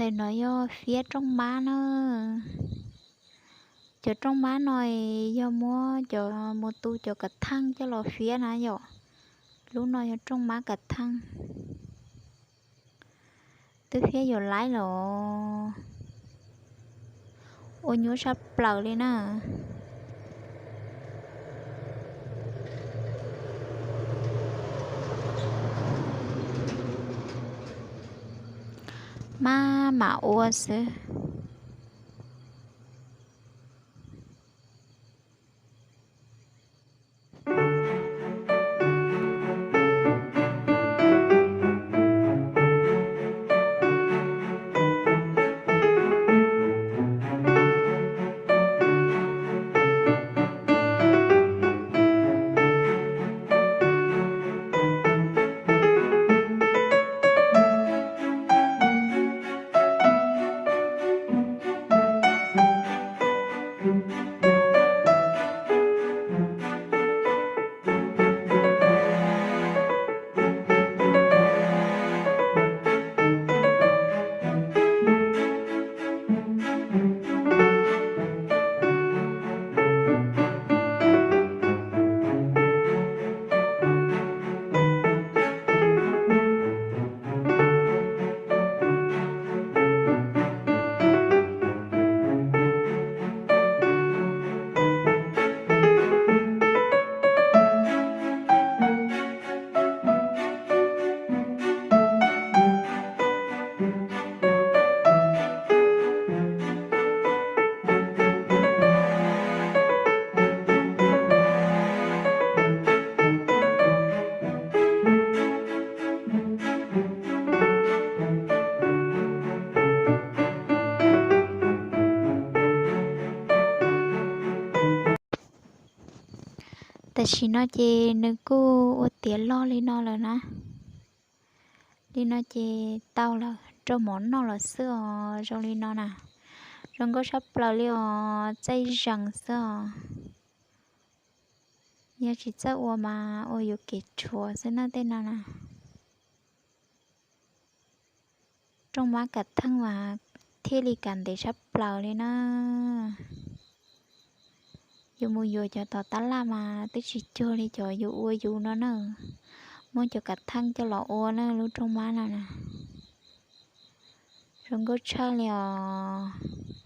Ntawm no yog fiab rooj mab na. Cov rooj mab no yog muab cov mus tu cov kav theej coj los fiab na yom. Lub no yog rooj mab kav theej. Twb fiab yuav laib los ua nyuaj sab plaws li na. Mab mam ua xwb. Tam sim no ces nws kuj ua tiav log li no lawm na. Li no ces tau lawm, rau mov noj lawm xwb os, zoo li no na. Zoo nkauj sab plaws li os, txaij zees xwb os. Yog tsis txawj ua mas ua yuam kev rhuav xwb na tej no na. Rooj mab kav theej mas thiaj li kav ntev sab plaws li na. Yus mus yuav cov tom tab laj mas twb tsis cuag li cov yus ua yus no na. Muab cov kav theej coj los ua na lub rooj mab no na. Zoo nkauj tshaj li os.